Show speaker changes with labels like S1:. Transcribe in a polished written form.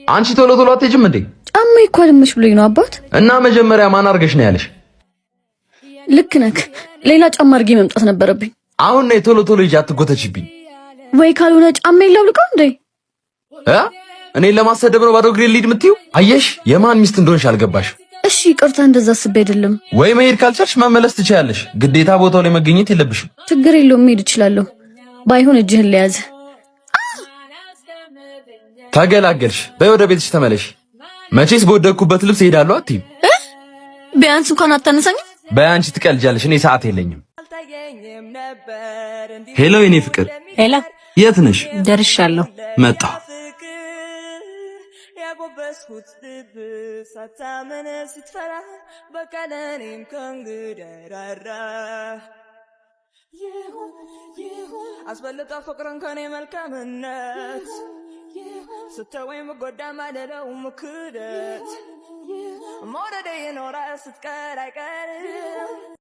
S1: አንቺ ቶሎ ቶሎ አትሄጂም እንዴ?
S2: ጫማ እኮ አልመች ብሎኝ ነው አባት።
S1: እና መጀመሪያ ማን አድርገሽ ነው ያለሽ?
S2: ልክ ነክ። ሌላ ጫማ አድርጌ መምጣት ነበረብኝ።
S1: አሁን ነይ ቶሎ ቶሎ ሂጂ፣ አትጎተችብኝ።
S2: ወይ ካልሆነ ጫማ የላውልቀው እንዴ?
S1: እ እኔን ለማሰደብ ነው ባዶ እግሬን ልሂድ የምትይው? አየሽ፣ የማን ሚስት እንደሆንሽ አልገባሽ።
S2: እሺ ይቅርታ፣ እንደዛ አስቤ አይደለም።
S1: ወይ መሄድ ካልቻልሽ መመለስ ትችያለሽ። ግዴታ ቦታው ላይ መገኘት የለብሽም።
S2: ችግር የለውም፣ መሄድ እችላለሁ። ባይሆን እጅህን ልያዝ።
S1: ተገላገልሽ። በይ ወደ ቤትሽ ተመለሽ። መቼስ በወደቅኩበት ልብስ እሄዳለሁ አትይም።
S2: ቢያንስ እንኳን አታነሳኝም?
S1: በይ አንቺ ትቀልጃለሽ፣ እኔ ሰዓት የለኝም። Hello የኔ ፍቅር።
S3: Hello።
S1: የት ነሽ?
S3: ደርሻለሁ።
S1: መጣሁ።
S4: ያጎበስኩት ልብ ሳታምን ስትፈራ በቃ ለእኔም ከእንግዲህ አስበልጣ ፍቅርን ከኔ መልካምነት ስተወኝ ምጎዳ ማለለው ምክደት መውደዴ ይኖራል ስትቀር አይቀርም።